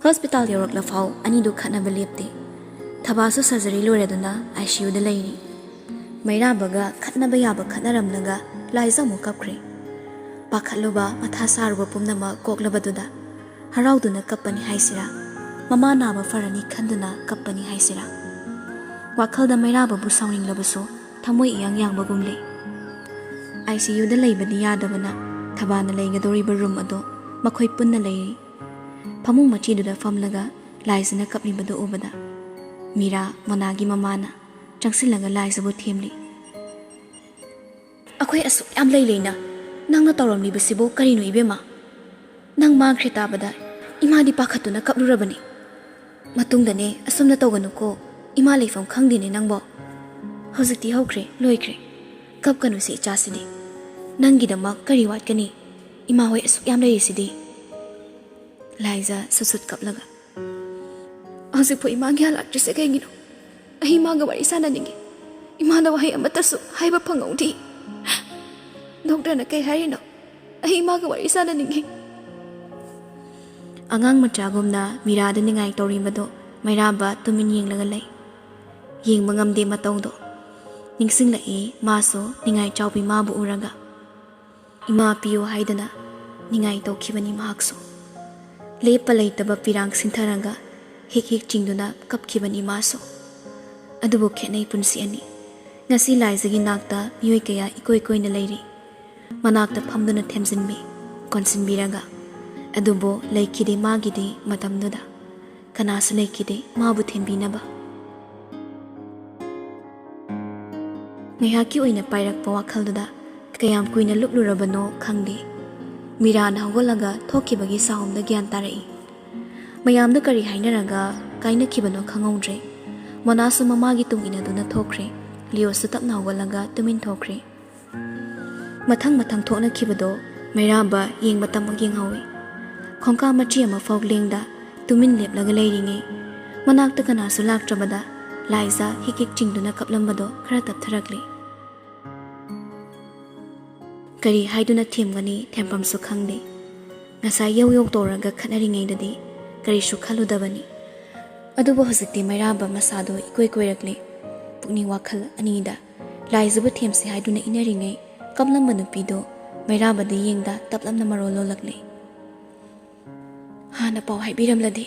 ꯍꯣꯁꯄꯤꯇꯥꯜ ꯌꯧꯔꯛꯂꯐꯥꯎ ꯑꯅꯤꯗꯨ ꯈꯠꯅꯕ ꯂꯦꯞꯇꯦ꯫ ꯊꯕꯥꯁꯨ ꯁꯔꯖꯔꯤ ꯂꯣꯏꯔꯗꯨꯅ ꯑꯥꯏ ꯁꯤ ꯌꯨꯗ ꯂꯩꯔꯤ꯫ ꯃꯩꯔꯥꯕꯒ ꯈꯠꯅꯕ ꯌꯥꯕ ꯈꯠꯅꯔꯝꯂꯒ ꯂꯥꯏꯖ ꯑꯃꯨꯛ ꯀꯞꯈ꯭ꯔꯦ꯫ ꯄꯥꯈꯠꯂꯨꯕ, ꯃꯊꯥ ꯁꯥꯔꯨꯕ ꯄꯨꯝꯅꯃꯛ ꯀꯣꯛꯂꯕꯗꯨꯗ ꯍꯔꯥꯎꯗꯨꯅ ꯀꯞꯄꯅꯤ ꯍꯥꯏꯁꯤꯔꯥ, ꯃꯃꯥ ꯅꯥꯕ ꯐꯔꯅꯤ ꯈꯟꯗꯨꯅ ꯀꯞꯄꯅꯤ ꯍꯥꯏꯁꯤꯔꯥ? ꯋꯥꯈꯜꯗ ꯃꯩꯔꯥꯕꯕꯨ ꯁꯥꯎꯅꯤꯡꯂꯕꯁꯨ ꯊꯃꯣꯏ ꯏꯌꯥꯡ ꯌꯥꯡꯕꯒꯨꯝ ꯂꯩ꯫ ꯑꯥꯏ ꯁꯤ ꯌꯨꯗ ꯂꯩꯕꯗꯤ ꯌꯥꯗꯕꯅ ꯊꯕꯥꯅ ꯂꯩꯒꯗꯧꯔꯤꯕ ꯔꯨꯝ ꯑꯗꯨ ꯃꯈꯣꯏ ꯄꯨꯟꯅ ꯂꯩꯔꯤ꯫ ꯐꯃꯨꯡ ꯃꯆꯤꯗꯨꯗ ꯐꯝꯂꯒ ꯂꯥꯏꯖꯅ ꯀꯞꯂꯤꯕꯗꯨ ꯎꯕꯗ ꯃꯤꯔꯥ, ꯃꯣꯅꯥꯒꯤ ꯃꯃꯥꯅ, ꯆꯪꯁꯤꯜꯂꯒ ꯂꯥꯏꯖꯕꯨ ꯊꯦꯝꯂꯤ꯫ "ꯑꯩꯈꯣꯏ ꯑꯁꯨꯛ ꯌꯥꯝ ꯂꯩ ꯂꯩꯅ ꯅꯪꯅ ꯇꯧꯔꯝꯂꯤꯕꯁꯤꯕꯨ ꯀꯔꯤꯅꯣ ꯏꯕꯦꯝꯃ? ꯅꯪ ꯃꯥꯡꯈ꯭ꯔꯦ ꯇꯥꯕꯗ ꯏꯃꯥꯗꯤ ꯄꯥꯈꯠꯇꯨꯅ ꯀꯞꯂꯨꯔꯕꯅꯤ꯫ ꯃꯇꯨꯡꯗꯅꯦ ꯑꯁꯨꯝꯅ ꯇꯧꯒꯅꯨꯀꯣ, ꯏꯃꯥ ꯂꯩꯐꯝ ꯈꯪꯗꯦꯅꯦ ꯅꯪꯕꯣ꯫ ꯍꯧꯖꯤꯛꯇꯤ ꯍꯧꯈ꯭ꯔꯦ, ꯂꯣꯏꯈ꯭ꯔꯦ꯫ ꯀꯞꯀꯅꯨꯁꯦ ꯏꯆꯥꯁꯤꯗꯤ꯫ ꯅꯪꯒꯤꯗꯃꯛ ꯀꯔꯤ ꯋꯥꯠꯀꯅꯤ? ꯏꯃꯥ ꯍꯣꯏ ꯑꯁꯨꯛ ꯌꯥꯝ ꯂꯩꯔꯤꯁꯤꯗꯤ꯫" ꯂꯥꯏꯖ ꯁꯨꯠ ꯁꯨꯠ ꯀꯞꯂꯒ, "ꯍꯧꯖꯤꯛꯐꯥꯎ ꯏꯃꯥ ꯒ꯭ꯌꯥꯟ ꯂꯥꯛꯇ꯭ꯔꯤꯁꯦ ꯀꯩꯒꯤꯅꯣ? ꯑꯩ ꯏꯃꯥꯒ ꯋꯥꯔꯤ ꯁꯥꯟꯅꯅꯤꯡꯉꯤ꯫ ꯏꯃꯥꯅ ꯋꯥꯍꯩ ꯑꯃꯠꯇꯁꯨ ꯍꯥꯏꯕ ꯐꯪꯍꯧꯗꯦ꯫ ꯗꯣꯛꯇꯔꯅ ꯀꯩ ꯍꯥꯏꯔꯤꯅꯣ? ꯑꯩ ꯏꯃꯥꯒ ꯋꯥꯔꯤ ꯁꯥꯟꯅꯅꯤꯡꯉꯤ꯫" ꯑꯉꯥꯡ ꯃꯆꯥꯒꯨꯝꯅ ꯃꯤꯔꯥꯗ ꯅꯤꯡꯉꯥꯏ ꯇꯧꯔꯤꯕꯗꯣ ꯃꯩꯔꯥꯕ ꯇꯨꯃꯤꯟ ꯌꯦꯡꯂꯒ ꯂꯩ꯫ ꯌꯦꯡꯕ ꯉꯝꯗꯦ ꯃꯇꯧꯗꯣ꯫ ꯅꯤꯡꯁꯤꯡꯂꯛꯏ ꯃꯥꯁꯨ ꯅꯤꯡꯉꯥꯏ ꯆꯥꯎꯕꯤ ꯃꯥꯕꯨ ꯎꯔꯒ꯫ "ꯏꯃꯥ ꯄꯤꯌꯨ" ꯍꯥꯏꯗꯅ ꯅꯤꯡꯉꯥꯏ ꯇꯧꯈꯤꯕꯅꯤ ꯃꯍꯥꯛꯁꯨ꯫ ꯂꯦꯞꯄ ꯂꯩꯇꯕ ꯄꯤꯔꯥꯡ ꯁꯤꯟꯊꯔꯒ ꯍꯤꯛ ꯍꯤꯛ ꯆꯤꯡꯗꯨꯅ ꯀꯞꯈꯤꯕꯅꯤ ꯃꯥꯁꯨ꯫ ꯑꯗꯨꯕꯨ ꯈꯦꯠꯅꯩ ꯄꯨꯟꯁꯤ ꯑꯅꯤ꯫ ꯉꯁꯤ ꯂꯥꯏꯖꯒꯤ ꯅꯥꯛꯇ ꯃꯤꯑꯣꯏ ꯀꯌꯥ ꯏꯀꯣꯏ ꯀꯣꯏꯅ ꯂꯩꯔꯤ꯫ ꯃꯅꯥꯛꯇ ꯐꯝꯗꯨꯅ ꯊꯦꯝꯖꯤꯟꯕꯤ, ꯀꯣꯟꯁꯤꯟꯕꯤꯔꯒ꯫ ꯑꯗꯨꯕꯨ ꯂꯩꯈꯤꯗꯦ ꯃꯥꯒꯤꯗꯤ ꯃꯇꯝꯗꯨꯗ꯫ ꯀꯅꯥꯁꯨ ꯂꯩꯈꯤꯗꯦ ꯃꯥꯕꯨ ꯊꯦꯝꯕꯤꯅꯕ꯫ ꯉꯥꯏꯍꯥꯛꯀꯤ ꯑꯣꯏꯅ ꯄꯥꯏꯔꯛꯄ ꯋꯥꯈꯜꯗꯨꯗ ꯀꯌꯥꯝ ꯀꯨꯏꯅ ꯂꯨꯞꯂꯨꯔꯕꯅꯣ ꯈꯪꯗꯦ꯫ ꯃꯤꯔꯥꯅ ꯍꯧꯒꯠꯂꯒ ꯊꯣꯛꯈꯤꯕꯒꯤ ꯁꯥꯎꯝꯗ ꯒ꯭ꯌꯥꯟ ꯇꯥꯔꯛꯏ꯫ ꯃꯌꯥꯝꯗ ꯀꯔꯤ ꯍꯥꯏꯅꯔꯒ ꯀꯥꯏꯅꯈꯤꯕꯅꯣ ꯈꯪꯍꯧꯗ꯭ꯔꯦ꯫ ꯃꯣꯅꯥꯁꯨ ꯃꯃꯥꯒꯤ ꯇꯨꯡ ꯏꯟꯅꯗꯨꯅ ꯊꯣꯛꯈ꯭ꯔꯦ꯫ ꯂꯤꯌꯣꯁꯨ ꯇꯞꯅ ꯍꯧꯒꯠꯂꯒ ꯇꯨꯃꯤꯟ ꯊꯣꯛꯈ꯭ꯔꯦ꯫ ꯃꯊꯪ ꯃꯊꯪ ꯊꯣꯛꯅꯈꯤꯕꯗꯣ ꯃꯩꯔꯥꯕ ꯌꯦꯡꯕꯇꯃꯛ ꯌꯦꯡꯍꯧꯏ꯫ ꯈꯣꯡꯀꯥꯞ ꯃꯆꯤ ꯑꯃꯐꯥꯎ ꯂꯦꯡꯗ ꯇꯨꯃꯤꯟ ꯂꯦꯞꯂꯒ ꯂꯩꯔꯤꯉꯩ, ꯃꯅꯥꯛꯇ ꯀꯅꯥꯁꯨ ꯂꯥꯛꯇ꯭ꯔꯕꯗ ꯂꯥꯏꯖ ꯍꯤꯛ ꯍꯤꯛ ꯆꯤꯡꯗꯨꯅ ꯀꯞꯂꯝꯕꯗꯣ ꯈꯔ ꯇꯞꯊꯔꯛꯂꯤ꯫ ꯀꯔꯤ ꯍꯥꯏꯗꯨꯅ ꯊꯦꯝꯒꯅꯤ, ꯊꯦꯝꯐꯝꯁꯨ ꯈꯪꯗꯦ꯫ ꯉꯁꯥꯏ ꯌꯧ ꯌꯧ ꯇꯧꯔꯒ ꯈꯠꯅꯔꯤꯉꯩꯗꯗꯤ ꯀꯔꯤꯁꯨ ꯈꯜꯂꯨꯗꯕꯅꯤ꯫ ꯑꯗꯨꯕꯨ ꯍꯧꯖꯤꯛꯇꯤ ꯃꯩꯔꯥꯕ ꯃꯁꯥꯗꯣ ꯏꯀꯣꯏ ꯀꯣꯏꯔꯛꯂꯦ꯫ ꯄꯨꯛꯅꯤꯡ ꯋꯥꯈꯜ ꯑꯅꯤꯗ꯫ ꯂꯥꯏꯖꯕꯨ ꯊꯦꯝꯁꯤ ꯍꯥꯏꯗꯨꯅ ꯏꯟꯅꯔꯤꯉꯩ, ꯀꯞꯂꯝꯕ ꯅꯨꯄꯤꯗꯣ ꯃꯩꯔꯥꯕꯗ ꯌꯦꯡꯗ ꯇꯞꯂꯞꯅ ꯃꯔꯣꯜ ꯂꯣꯜꯂꯛꯂꯦ꯫ "ꯍꯥꯟꯅ ꯄꯥꯎ ꯍꯥꯏꯕꯤꯔꯝꯂꯗꯤ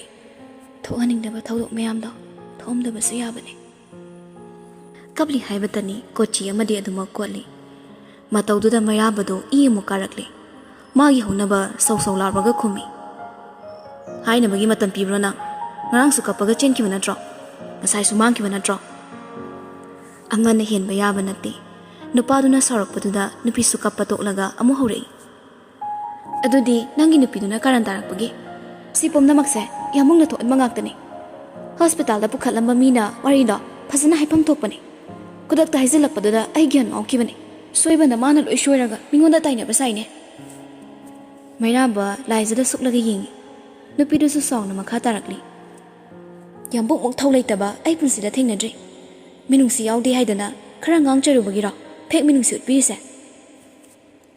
ꯊꯣꯛꯍꯟꯅꯤꯡꯗꯕ ꯊꯧꯗꯣꯛ ꯃꯌꯥꯝꯗꯣ ꯊꯣꯛꯑꯝꯗꯕꯁꯨ ꯌꯥꯕꯅꯤ꯫" ꯀꯞꯂꯤ ꯍꯥꯏꯕꯇꯅꯤ, ꯀꯣꯆꯤ ꯑꯃꯗꯤ ꯑꯗꯨꯃꯛ ꯀꯣꯠꯂꯤ꯫ ꯃꯇꯧꯗꯨꯗ ꯃꯩꯔꯥꯕꯗꯣ ꯏ ꯑꯃꯨꯛ ꯀꯥꯔꯛꯂꯦ꯫ ꯃꯥꯒꯤ ꯍꯧꯅꯕ ꯁꯧ ꯁꯧ ꯂꯥꯎꯔꯒ ꯈꯨꯝꯃꯤ꯫ ꯍꯥꯏꯅꯕꯒꯤ ꯃꯇꯝ ꯄꯤꯕ꯭ꯔꯣ ꯅꯪ? ꯉꯔꯥꯡꯁꯨ ꯀꯞꯄꯒ ꯆꯦꯟꯈꯤꯕ ꯅꯠꯇ꯭ꯔꯣ? ꯉꯁꯥꯏꯁꯨ ꯃꯥꯡꯈꯤꯕ ꯅꯠꯇ꯭ꯔꯣ? ꯑꯃꯅ ꯍꯦꯟꯕ ꯌꯥꯕ ꯅꯠꯇꯦ꯫ ꯅꯨꯄꯥꯗꯨꯅ ꯁꯥꯎꯔꯛꯄꯗꯨꯗ ꯅꯨꯄꯤꯁꯨ ꯀꯞꯄ ꯇꯣꯛꯂꯒ ꯑꯃꯨꯛ ꯍꯧꯔꯛꯏ꯫ ꯑꯗꯨꯗꯤ ꯅꯪꯒꯤ ꯅꯨꯄꯤꯗꯨꯅ ꯀꯥꯔꯟ ꯇꯥꯔꯛꯄꯒꯤ? ꯁꯤ ꯄꯨꯝꯅꯃꯛꯁꯦ ꯌꯥꯝꯕꯨꯡꯅ ꯊꯣꯛꯍꯟꯕ ꯉꯥꯛꯇꯅꯤ꯫ ꯍꯣꯁꯄꯤꯇꯥꯜꯗ ꯄꯨꯈꯠꯂꯝꯕ ꯃꯤꯅ ꯋꯥꯔꯤꯗꯣ ꯐꯖꯅ ꯍꯥꯏꯐꯝ ꯊꯣꯛꯄꯅꯤ꯫ ꯈꯨꯗꯛꯇ ꯍꯥꯏꯖꯤꯜꯂꯛꯄꯗꯨꯗ ꯑꯩ ꯒ꯭ꯌꯥꯟ ꯉꯥꯎꯈꯤꯕꯅꯤ꯫ ꯁꯣꯏꯕꯅ ꯃꯥꯅ ꯂꯣꯏ ꯁꯣꯏꯔꯒ ꯃꯤꯉꯣꯟꯗ ꯇꯥꯏꯅꯕ ꯁꯥꯏꯅꯦ꯫ ꯃꯩꯔꯥꯕ ꯂꯥꯏꯖꯗ ꯁꯨꯛꯂꯒ ꯌꯦꯡꯉꯤ꯫ ꯅꯨꯄꯤꯗꯨꯁꯨ ꯁꯥꯎꯅ ꯃꯈꯥ ꯇꯥꯔꯛꯂꯤ꯫ ꯌꯥꯝꯕꯨꯡꯃꯨꯛ ꯊꯧ ꯂꯩꯇꯕ ꯑꯩ ꯄꯨꯟꯁꯤꯗ ꯊꯦꯡꯅꯗ꯭ꯔꯤ꯫ ꯃꯤꯅꯨꯡꯁꯤ ꯌꯥꯎꯗꯦ ꯍꯥꯏꯗꯅ ꯈꯔ ꯉꯥꯡꯖꯔꯨꯕꯒꯤꯔꯣ ꯐꯦꯛ ꯃꯤꯅꯨꯡꯁꯤ ꯎꯠꯄꯤꯔꯤꯁꯦ?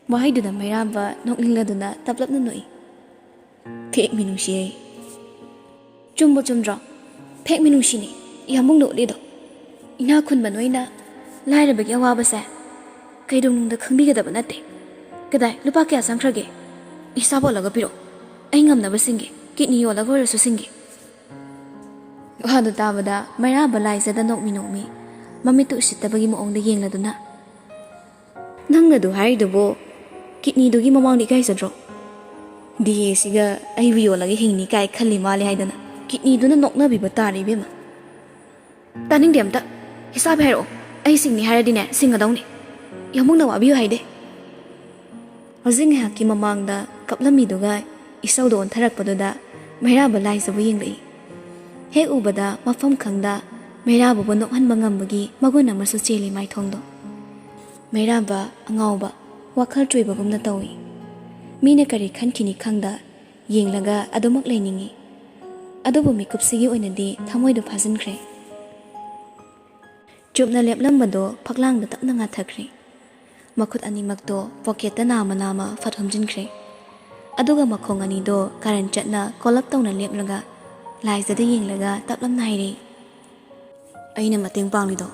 ꯋꯥꯍꯩꯗꯨꯗ ꯃꯩꯔꯥꯕ ꯅꯣꯛꯅꯤꯡꯂꯗꯨꯅ ꯇꯞꯂꯞꯅ ꯅꯣꯛꯏ꯫ ꯐꯦꯛ ꯃꯤꯅꯨꯡꯁꯤ ꯑꯩ꯫ ꯆꯨꯝꯕꯨ ꯆꯨꯝꯗ꯭ꯔꯣ? ꯐꯦꯛ ꯃꯤꯅꯨꯡꯁꯤꯅꯤ ꯌꯥꯝꯕꯨꯡꯅ ꯎꯠꯂꯤꯗꯣ꯫ ꯏꯅꯥꯛ ꯈꯨꯟꯕ ꯅꯣꯏꯅ ꯂꯥꯏꯔꯕꯒꯤ ꯑꯋꯥꯕꯁꯦ ꯀꯩꯗꯧꯅꯨꯡꯗ ꯈꯪꯕꯤꯒꯗꯕ ꯅꯠꯇꯦ꯫ ꯀꯗꯥꯏ, ꯂꯨꯄꯥ ꯀꯌꯥ ꯆꯪꯈ꯭ꯔꯒꯦ? ꯏꯁꯥ ꯄꯣꯠꯂꯒ ꯄꯤꯔꯛꯑꯣ꯫ ꯑꯩ ꯉꯝꯅꯕ ꯁꯤꯡꯒꯦ꯫ ꯀꯤꯠꯅꯤ ꯌꯣꯜꯂꯒ ꯑꯣꯏꯔꯁꯨ ꯁꯤꯡꯒꯦ꯫ ꯋꯥꯗꯨ ꯇꯥꯕꯗ ꯃꯩꯔꯥꯕ ꯂꯥꯏꯖꯗ ꯅꯣꯛꯃꯤ ꯅꯣꯛꯃꯤ ꯃꯃꯤꯠꯇꯨ ꯎꯁꯤꯠꯇꯕꯒꯤ ꯃꯑꯣꯡꯗ ꯌꯦꯡꯂꯗꯨꯅ, "ꯅꯪꯅ ꯑꯗꯨ ꯍꯥꯏꯔꯤꯗꯨꯕꯨ ꯀꯤꯠꯅꯤꯗꯨꯒꯤ ꯃꯃꯥꯡꯗ ꯏꯀꯥꯏꯖꯗ꯭ꯔꯣ? ꯗꯤ ꯑꯦꯁꯤꯒ ꯑꯩꯕꯨ ꯌꯣꯜꯂꯒ ꯍꯤꯡꯅꯤ ꯀꯥꯏ ꯈꯜꯂꯤ ꯃꯥꯜꯂꯦ ꯍꯥꯏꯗꯅ ꯀꯤꯠꯅꯤꯗꯨꯅ ꯅꯣꯛꯅꯕꯤꯕ ꯇꯥꯔꯦ ꯏꯕꯦꯝꯃ꯫ ꯇꯥꯅꯤꯡꯗꯦ ꯑꯝꯇ꯫ ꯍꯤꯁꯥꯕ ꯍꯥꯏꯔꯛꯑꯣ꯫ ꯑꯩ ꯁꯤꯡꯅꯤ ꯍꯥꯏꯔꯗꯤꯅꯦ ꯁꯤꯡꯒꯗꯧꯅꯤ꯫ ꯌꯥꯝꯕꯨꯡꯅ ꯋꯥꯕꯤꯌꯨ ꯍꯥꯏꯗꯦ꯫" ꯍꯧꯖꯤꯛ ꯉꯥꯏꯍꯥꯛꯀꯤ ꯃꯃꯥꯡꯗ ꯀꯞꯂꯝꯃꯤꯗꯨꯒ ꯏꯁꯧꯗ ꯑꯣꯟꯊꯔꯛꯄꯗꯨꯗ ꯃꯩꯔꯥꯕ ꯂꯥꯏꯖꯕꯨ ꯌꯦꯡꯂꯛꯏ꯫ ꯍꯦꯛ ꯎꯕꯗ ꯃꯐꯝ ꯈꯪꯗ ꯃꯩꯔꯥꯕꯕꯨ ꯅꯣꯛꯍꯟꯕ ꯉꯝꯕꯒꯤ ꯃꯒꯨꯟ ꯑꯃꯁꯨ ꯆꯦꯜꯂꯤ ꯃꯥꯏꯊꯣꯡꯗꯣ꯫ ꯃꯩꯔꯥꯕ ꯑꯉꯥꯎꯕ, ꯋꯥꯈꯜ ꯆꯣꯏꯕꯒꯨꯝꯅ ꯇꯧꯏ꯫ ꯃꯤꯅ ꯀꯔꯤ ꯈꯟꯈꯤꯅꯤ ꯈꯪꯗ ꯌꯦꯡꯂꯒ ꯑꯗꯨꯃꯛ ꯂꯩꯅꯤꯡꯏ꯫ ꯑꯗꯨꯕꯨ ꯃꯤꯀꯨꯞꯁꯤꯒꯤ ꯑꯣꯏꯅꯗꯤ ꯊꯃꯣꯏꯗꯨ ꯐꯥꯖꯤꯟꯈ꯭ꯔꯦ꯫ ꯆꯨꯞꯅ ꯂꯦꯞꯂꯝꯕꯗꯣ ꯐꯛꯂꯥꯡꯗ ꯇꯞꯅ ꯉꯥꯊꯈ꯭ꯔꯦ꯫ ꯃꯈꯨꯠ ꯑꯅꯤꯃꯛꯇꯣ ꯄꯣꯀꯦꯠꯇ ꯅꯥꯝꯃ ꯅꯥꯝꯃ ꯐꯠ ꯍꯨꯝꯖꯤꯟꯈ꯭ꯔꯦ꯫ ꯑꯗꯨꯒ ꯃꯈꯣꯡ ꯑꯅꯤꯗꯣ ꯀꯥꯔꯟ ꯆꯠꯅ ꯀꯣꯜꯂꯞ ꯇꯧꯅ ꯂꯦꯞꯂꯒ ꯂꯥꯏꯖꯗ ꯌꯦꯡꯂꯒ ꯇꯞꯂꯞꯅ ꯍꯥꯏꯔꯛꯏ, "ꯑꯩꯅ ꯃꯇꯦꯡ ꯄꯥꯡꯂꯤꯗꯣ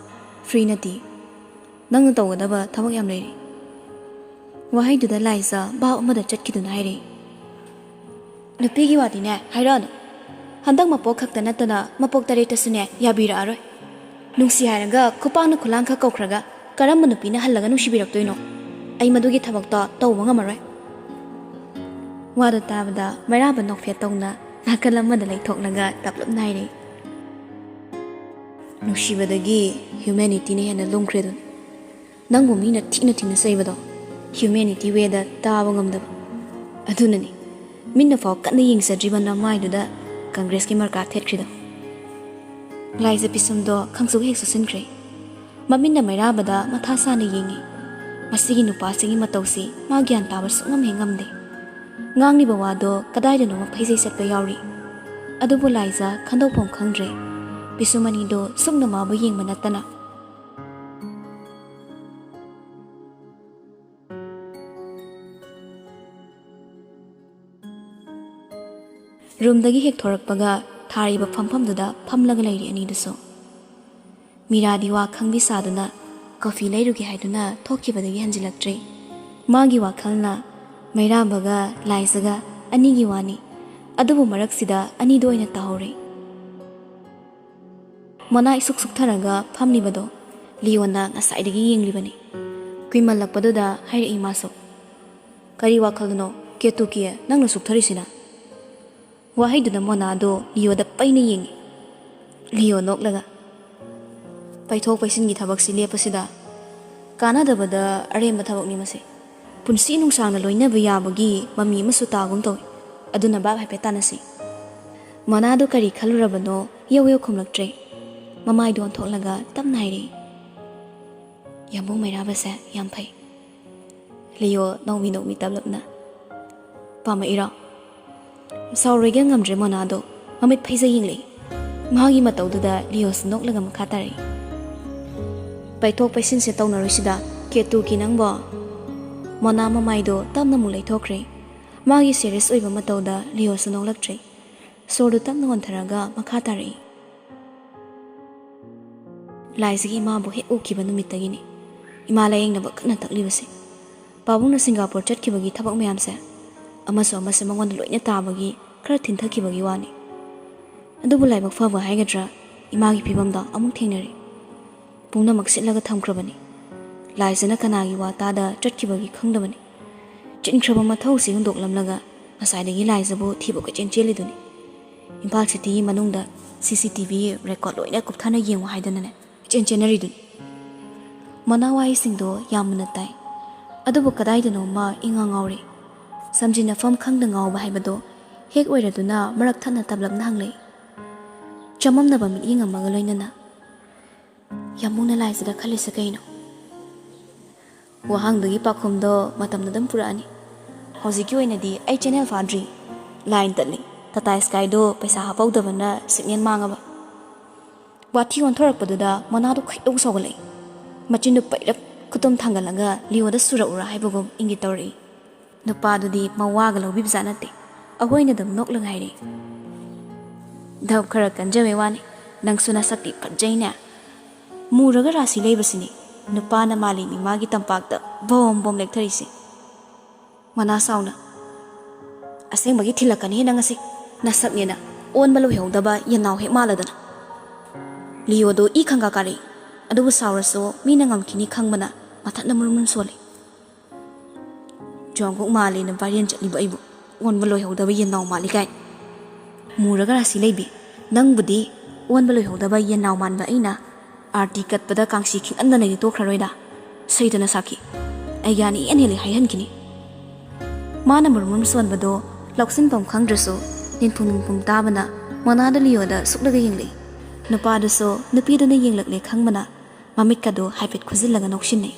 ꯐ꯭ꯔꯤ ꯅꯠꯇꯦ꯫ ꯅꯪꯅ ꯇꯧꯒꯗꯕ ꯊꯕꯛ ꯌꯥꯝ ꯂꯩꯔꯤ꯫" ꯋꯥꯍꯩꯗꯨꯗ ꯂꯥꯏꯖ ꯚꯥꯕ ꯑꯃꯗ ꯆꯠꯈꯤꯗꯨꯅ ꯍꯥꯏꯔꯛꯏ, "ꯅꯨꯄꯤꯒꯤ ꯋꯥꯗꯤꯅꯦ ꯍꯥꯏꯔꯛꯑꯅꯨ꯫ ꯍꯟꯗꯛ ꯃꯄꯣꯛ ꯈꯛꯇ ꯅꯠꯇꯅ ꯃꯄꯣꯛ ꯇꯔꯦꯠꯇꯁꯨꯅꯦ ꯌꯥꯕꯤꯔꯛꯑꯔꯣꯏ꯫ ꯅꯨꯡꯁꯤ ꯍꯥꯏꯔꯒ ꯈꯨꯄꯥꯛꯅ ꯈꯨꯂꯥꯡꯈꯛ ꯀꯧꯈ꯭ꯔꯒ ꯀꯔꯝꯕ ꯅꯨꯄꯤꯅ ꯍꯜꯂꯒ ꯅꯨꯡꯁꯤꯕꯤꯔꯛꯇꯣꯏꯅꯣ? ꯑꯩ ꯃꯗꯨꯒꯤ ꯊꯕꯛꯇꯣ ꯇꯧꯕ ꯉꯝꯃꯔꯣꯏ꯫" ꯋꯥꯗꯣ ꯇꯥꯕꯗ ꯃꯩꯔꯥꯕ ꯅꯣꯛꯐꯦꯠ ꯇꯧꯅ ꯅꯥꯀꯜ ꯑꯃꯗ ꯂꯩꯊꯣꯛꯂꯒ ꯇꯞꯂꯞ ꯅꯥꯏꯔꯦ꯫ ꯅꯨꯡꯁꯤꯕꯗꯒꯤ humanityꯅ ꯍꯦꯟꯅ ꯂꯨꯝꯈ꯭ꯔꯦꯗꯨꯅꯤ꯫ ꯅꯪꯕꯨ ꯃꯤꯅ ꯊꯤꯅ ꯊꯤꯅ ꯆꯩꯕꯗꯣ humanity wayꯗ ꯇꯥꯕ ꯉꯝꯗꯕ꯫ ꯑꯗꯨꯅꯅꯤ ꯃꯤꯠꯅ ꯐꯥꯎ ꯀꯟꯅ ꯌꯦꯡꯖꯗ꯭ꯔꯤꯕ ꯅꯃꯥꯏꯗꯨꯗ Congressꯀꯤ ꯃꯔꯀꯥ ꯊꯦꯠꯈ꯭ꯔꯤꯗꯣ꯫ ꯂꯥꯏꯖ ꯄꯤꯁꯨꯝꯗꯣ ꯈꯪꯁꯨ ꯍꯦꯛ ꯁꯨꯁꯤꯟꯈ꯭ꯔꯦ꯫ ꯃꯃꯤꯠꯅ ꯃꯩꯔꯥꯕꯗ ꯃꯊꯥ ꯁꯥꯅ ꯌꯦꯡꯉꯤ꯫ ꯃꯁꯤꯒꯤ ꯅꯨꯄꯥꯁꯤꯒꯤ ꯃꯇꯧꯁꯤ ꯃꯥ ꯒ꯭ꯌꯥꯟ ꯇꯥꯕ ꯁꯨꯡꯉꯝ ꯍꯦꯛ ꯉꯝꯗꯦ꯫ ꯉꯥꯡꯂꯤꯕ ꯋꯥꯗꯣ ꯀꯗꯥꯏꯗꯅꯣꯃ ꯐꯩꯖꯩ ꯆꯠꯄ ꯌꯥꯎꯔꯤ꯫ ꯑꯗꯨꯕꯨ ꯂꯥꯏꯖ ꯈꯟꯗꯣꯛꯐꯝ ꯈꯪꯗ꯭ꯔꯦ꯫ ꯄꯤꯁꯨꯝ ꯑꯅꯤꯗꯣ ꯁꯨꯞꯅ ꯃꯥꯕꯨ ꯌꯦꯡꯕ ꯅꯠꯇꯅ꯫ ꯔꯨꯝꯗꯒꯤ ꯍꯦꯛ ꯊꯣꯔꯛꯄꯒ ꯊꯥꯔꯤꯕ ꯐꯝꯐꯝꯗꯨꯗ ꯐꯝꯂꯒ ꯂꯩꯔꯤ ꯑꯅꯤꯗꯨꯁꯨ꯫ ꯃꯤꯔꯥꯗꯤ ꯋꯥ ꯈꯪꯕꯤ ꯁꯥꯗꯨꯅ ꯀꯣꯐꯤ ꯂꯩꯔꯨꯒꯦ ꯍꯥꯏꯗꯨꯅ ꯊꯣꯛꯈꯤꯕꯗꯒꯤ ꯍꯟꯖꯤꯜꯂꯛꯇ꯭ꯔꯦ꯫ ꯃꯥꯒꯤ ꯋꯥꯈꯜꯅ ꯃꯩꯔꯥꯕꯒ ꯂꯥꯏꯖꯒ ꯑꯅꯤꯒꯤ ꯋꯥꯅꯤ꯫ ꯑꯗꯨꯕꯨ ꯃꯔꯛꯁꯤꯗ ꯑꯅꯤꯗꯣ ꯑꯣꯏꯅ ꯇꯥꯍꯧꯔꯦ꯫ ꯃꯅꯥ ꯏꯁꯨꯛ ꯁꯨꯛꯊꯔꯒ ꯐꯝꯂꯤꯕꯗꯣ ꯂꯤꯌꯣꯅ ꯉꯁꯥꯏꯗꯒꯤ ꯌꯦꯡꯂꯤꯕꯅꯤ꯫ ꯀꯨꯏꯃꯜꯂꯛꯄꯗꯨꯗ ꯍꯥꯏꯔꯛꯏ ꯃꯥꯁꯨ, "ꯀꯔꯤ ꯋꯥꯈꯜꯗꯅꯣ ꯀꯦꯇꯨꯀꯤ ꯅꯪꯅ ꯁꯨꯛꯊꯔꯤꯁꯤꯅ?" ꯋꯥꯍꯩꯗꯨꯅ ꯃꯣꯅꯥꯗꯣ ꯂꯤꯌꯣꯗ ꯄꯩꯅ ꯌꯦꯡꯉꯤ꯫ ꯂꯤꯌꯣ ꯅꯣꯛꯂꯒ, "ꯄꯩꯊꯣꯛ ꯄꯩꯁꯤꯟꯒꯤ ꯊꯕꯛꯁꯤ ꯂꯦꯞꯄꯁꯤꯗ꯫ ꯀꯥꯟꯅꯗꯕꯗ ꯑꯔꯦꯝꯕ ꯊꯕꯛꯅꯤ ꯃꯁꯤ꯫ ꯄꯨꯟꯁꯤ ꯅꯨꯡꯁꯥꯡꯅ ꯂꯣꯏꯅꯕ ꯌꯥꯕꯒꯤ ꯃꯃꯤ ꯑꯃꯁꯨ ꯇꯥꯒꯨꯝ ꯇꯧꯏ꯫ ꯑꯗꯨꯅ ꯚꯥꯞ ꯍꯥꯏꯐꯦꯠ ꯇꯥꯅꯁꯤ꯫" ꯃꯣꯅꯥꯗꯣ ꯀꯔꯤ ꯈꯜꯂꯨꯔꯕꯅꯣ ꯌꯧ ꯌꯧ ꯈꯨꯝꯂꯛꯇ꯭ꯔꯦ꯫ ꯃꯃꯥꯏꯗꯣ ꯑꯣꯟꯊꯣꯛꯂꯒ ꯇꯞꯅ ꯍꯥꯏꯔꯛꯏ, "ꯌꯥꯝꯕꯨꯡ ꯃꯩꯔꯥꯕꯁꯦ ꯌꯥꯝ ꯐꯩ꯫" ꯂꯤꯌꯣ ꯅꯣꯡꯃꯤ ꯅꯣꯡꯃꯤ ꯇꯞꯂꯞꯅ, "ꯄꯥꯝꯃꯛꯏꯔꯣ?" ꯁꯥꯎꯔꯣꯏꯒꯦ ꯉꯝꯗ꯭ꯔꯦ ꯃꯣꯅꯥꯗꯣ꯫ ꯃꯃꯤꯠ ꯐꯩꯖ ꯌꯦꯡꯂꯛꯏ꯫ ꯃꯥꯒꯤ ꯃꯇꯧꯗꯨꯗ ꯂꯤꯌꯣꯁꯨ ꯅꯣꯛꯂꯒ ꯃꯈꯥ ꯇꯥꯔꯛꯏ, "ꯄꯩꯊꯣꯛ ꯄꯩꯁꯤꯟꯁꯦ ꯇꯧꯅꯔꯣꯏꯁꯤꯗ, ꯀꯦꯇꯨꯀꯤ ꯅꯪꯕꯣ?" ꯃꯣꯅꯥ ꯃꯃꯥꯏꯗꯣ ꯇꯞꯅ ꯑꯃꯨꯛ ꯂꯩꯊꯣꯛꯈ꯭ꯔꯦ꯫ ꯃꯥꯒꯤ serious ꯑꯣꯏꯕ ꯃꯇꯧꯗ ꯂꯤꯌꯣꯁꯨ ꯅꯣꯛꯂꯛꯇ꯭ꯔꯦ꯫ ꯁꯣꯔꯗꯨ ꯇꯞꯅ ꯍꯣꯟꯊꯔꯒ ꯃꯈꯥ ꯇꯥꯔꯛꯏ, "ꯂꯥꯏꯖꯒꯤ ꯏꯃꯥꯕꯨ ꯍꯦꯛ ꯎꯈꯤꯕ ꯅꯨꯃꯤꯠꯇꯒꯤꯅꯤ ꯏꯃꯥ ꯂꯥꯌꯦꯡꯅꯕ ꯀꯟꯅ ꯇꯛꯂꯤꯕꯁꯦ꯫ ꯄꯥꯕꯨꯡꯅ ꯁꯤꯡꯒꯥꯄꯨꯔ ꯆꯠꯈꯤꯕꯒꯤ ꯊꯕꯛ ꯃꯌꯥꯝꯁꯦ ꯑꯃꯁꯨ ꯑꯃꯁꯨ ꯃꯉꯣꯟꯗ ꯂꯣꯏꯅ ꯇꯥꯕꯒꯤ ꯈꯔ ꯊꯤꯟꯊꯈꯤꯕꯒꯤ ꯋꯥꯅꯤ꯫ ꯑꯗꯨꯕꯨ ꯂꯥꯏꯕꯛ ꯐꯕ ꯍꯥꯏꯒꯗ꯭ꯔꯥ, ꯏꯃꯥꯒꯤ ꯐꯤꯕꯝꯗꯣ ꯑꯃꯨꯛ ꯊꯦꯡꯅꯔꯦ꯫ ꯄꯨꯝꯅꯃꯛ ꯁꯤꯠꯂꯒ ꯊꯝꯈ꯭ꯔꯕꯅꯤ꯫ ꯂꯥꯏꯖꯅ ꯀꯅꯥꯒꯤ ꯋꯥ ꯇꯥꯗ ꯆꯠꯈꯤꯕꯒꯤ ꯈꯪꯗꯕꯅꯤ꯫ ꯆꯤꯟꯈ꯭ꯔꯕ ꯃꯊꯧꯁꯤ ꯍꯨꯟꯗꯣꯛꯂꯝꯂꯒ ꯉꯁꯥꯏꯗꯒꯤ ꯂꯥꯏꯖꯕꯨ ꯊꯤꯕ ꯀꯣꯏꯆꯦꯟ ꯆꯦꯜꯂꯤꯗꯨꯅꯤ꯫ ꯏꯝꯐꯥꯜ ꯁꯤꯇꯤꯒꯤ ꯃꯅꯨꯡꯗ ꯁꯤ ꯁꯤ ꯇꯤ ꯚꯤ ꯔꯦꯀꯣꯔꯗ ꯂꯣꯏꯅ ꯀꯨꯞꯊꯅ ꯌꯦꯡꯉꯨ ꯍꯥꯏꯗꯅꯅꯦ ꯏꯆꯦꯟ ꯆꯦꯟꯅꯔꯤꯗꯨꯅꯤ꯫ ꯃꯣꯅꯥ ꯋꯥꯍꯩꯁꯤꯡꯗꯣ ꯌꯥꯝ ꯃꯨꯟꯅ ꯇꯥꯏ꯫ ꯑꯗꯨꯕꯨ ꯀꯗꯥꯏꯗꯅꯣꯃ ꯏꯉꯥꯎ ꯉꯥꯎꯔꯦ꯫ ꯁꯝꯖꯤꯟꯅꯐꯝ ꯈꯪꯗ ꯉꯥꯎꯕ ꯍꯥꯏꯕꯗꯣ ꯍꯦꯛ ꯑꯣꯏꯔꯗꯨꯅ ꯃꯔꯛ ꯊꯠꯅ ꯇꯞꯂꯞꯅ ꯍꯪꯂꯛꯏ꯫ ꯆꯃꯝꯅꯕ ꯃꯤꯠꯌꯦꯡ ꯑꯃꯒ ꯂꯣꯏꯅꯅ꯫ "ꯌꯥꯝꯕꯨꯡꯅ ꯂꯥꯏꯁꯤꯗ ꯈꯜꯂꯤꯁꯦ ꯀꯩꯅꯣ?" ꯋꯥꯍꯪꯗꯨꯒꯤ ꯄꯥꯎꯈꯨꯝꯗꯣ ꯃꯇꯝꯅ ꯑꯗꯨꯝ ꯄꯨꯔꯛꯑꯅꯤ꯫ ꯍꯧꯖꯤꯛꯀꯤ ꯑꯣꯏꯅꯗꯤ ꯑꯩ ꯆꯦꯅꯦꯜ ꯐꯥꯗ꯭ꯔꯤ꯫ ꯂꯥꯏꯟ ꯇꯠꯂꯤ꯫ ꯇꯥꯇꯥ ꯁ꯭ꯀꯥꯏꯗꯣ ꯄꯩꯁꯥ ꯍꯥꯞꯍꯧꯗꯕꯅ ꯁꯤꯒꯅꯦꯜ ꯃꯥꯡꯉꯕ꯫ ꯋꯥꯊꯤ ꯑꯣꯟꯊꯣꯔꯛꯄꯗꯨꯗ ꯃꯣꯅꯥꯗꯣ ꯈꯣꯏꯗꯧ ꯁꯥꯎꯒꯠꯂꯛꯏ꯫ ꯃꯆꯤꯟꯗꯨ ꯄꯩꯔꯞ ꯈꯨꯇꯨꯝ ꯊꯥꯡꯒꯠꯂꯒ ꯂꯤꯌꯣꯗ ꯁꯨꯔꯛꯎꯔꯥ ꯍꯥꯏꯕꯒꯨꯝ ꯏꯪꯒꯤꯠ ꯇꯧꯔꯛꯏ꯫ ꯅꯨꯄꯥꯗꯨꯗꯤ ꯃꯋꯥꯒ ꯂꯧꯕꯤꯕꯖꯥꯠ ꯅꯠꯇꯦ꯫ ꯑꯩꯈꯣꯏꯅ ꯑꯗꯨꯝ ꯅꯣꯛꯂꯒ ꯍꯥꯏꯔꯛꯏ, "ꯙꯞ ꯈꯔ ꯀꯟꯖꯕꯩ ꯋꯥꯅꯤ, ꯅꯪꯁꯨ ꯅꯁꯛꯇꯤ ꯐꯖꯩꯅꯦ꯫ ꯃꯨꯔꯒ ꯔꯥꯁꯤ ꯂꯩꯕꯁꯤꯅꯤ ꯅꯨꯄꯥꯅ ꯃꯥꯂꯦꯝ ꯏꯃꯥꯒꯤ ꯇꯝꯄꯥꯛꯇ ꯕꯣꯝ ꯕꯣꯝ ꯂꯦꯛꯊꯔꯤꯁꯦ꯫" ꯃꯣꯅꯥ ꯁꯥꯎꯅ, "ꯑꯁꯦꯡꯕꯒꯤ ꯊꯤꯜꯂꯛꯀꯅꯤ ꯅꯪ ꯉꯁꯤ꯫ ꯅꯁꯛꯅꯦꯅ ꯑꯣꯟꯕ ꯂꯣꯏꯍꯧꯗꯕ ꯌꯦꯟꯅꯥꯎ ꯍꯦꯛ ꯃꯥꯜꯂꯗꯅ꯫" ꯂꯤꯌꯣꯗꯣ ꯏ ꯈꯪꯀꯥ ꯀꯥꯔꯛꯏ꯫ ꯑꯗꯨꯕꯨ ꯁꯥꯎꯔꯁꯨ ꯃꯤꯅ ꯉꯝꯈꯤꯅꯤ ꯈꯪꯕꯅ ꯃꯊꯟꯇ ꯃꯨꯔꯨꯝ ꯃꯨꯔꯨꯝ ꯁꯣꯜꯂꯤ꯫ ꯖꯣꯡꯀꯨꯛ ꯃꯥꯜꯂꯦꯅ ꯚꯥꯏꯔꯦꯟ ꯆꯠꯂꯤꯕ ꯑꯩꯕꯨ ꯑꯣꯟꯕ ꯂꯣꯏꯍꯧꯗꯕ ꯌꯦꯟꯅꯥꯎ ꯃꯥꯜꯂꯤ ꯀꯥꯏꯅ꯫ ꯃꯨꯔꯒ ꯔꯥꯁꯤ ꯂꯩꯕꯤ, ꯅꯪꯕꯨꯗꯤ ꯑꯣꯟꯕ ꯂꯣꯏꯍꯧꯗꯕ ꯌꯦꯟꯅꯥꯎ ꯃꯥꯟꯕ ꯑꯩꯅ ꯑꯥꯔꯇꯤ ꯀꯠꯄꯗ ꯀꯥꯡꯁꯤ ꯈꯤꯛꯍꯟꯗꯅꯗꯤ ꯇꯣꯛꯈ꯭ꯔꯔꯣꯏꯗ꯫ ꯁꯩꯗꯅ ꯁꯥꯈꯤ꯫ ꯑꯩ ꯒ꯭ꯌꯥꯟ ꯏꯍꯦꯟ ꯍꯦꯜꯂꯤ ꯍꯥꯏꯍꯟꯈꯤꯅꯤ꯫ ꯃꯥꯅ ꯃꯨꯔꯨꯝ ꯃꯨꯔꯨꯝ ꯁꯣꯟꯕꯗꯣ ꯂꯧꯁꯤꯟꯐꯝ ꯈꯪꯗ꯭ꯔꯁꯨ ꯅꯤꯟꯐꯨꯡ ꯅꯤꯟꯐꯨꯡ ꯇꯥꯕꯅ ꯃꯣꯅꯥꯗ ꯂꯤꯌꯣꯗ ꯁꯨꯛꯂꯒ ꯌꯦꯡꯂꯛꯏ꯫ ꯅꯨꯄꯥꯗꯨꯁꯨ ꯅꯨꯄꯤꯗꯨꯅ ꯌꯦꯡꯂꯛꯂꯦ ꯈꯪꯕꯅ ꯃꯃꯤꯠꯀꯗꯨ ꯍꯥꯏꯐꯦꯠ ꯈꯨꯖꯤꯜꯂꯒ ꯅꯣꯛꯁꯤꯟꯅꯩ꯫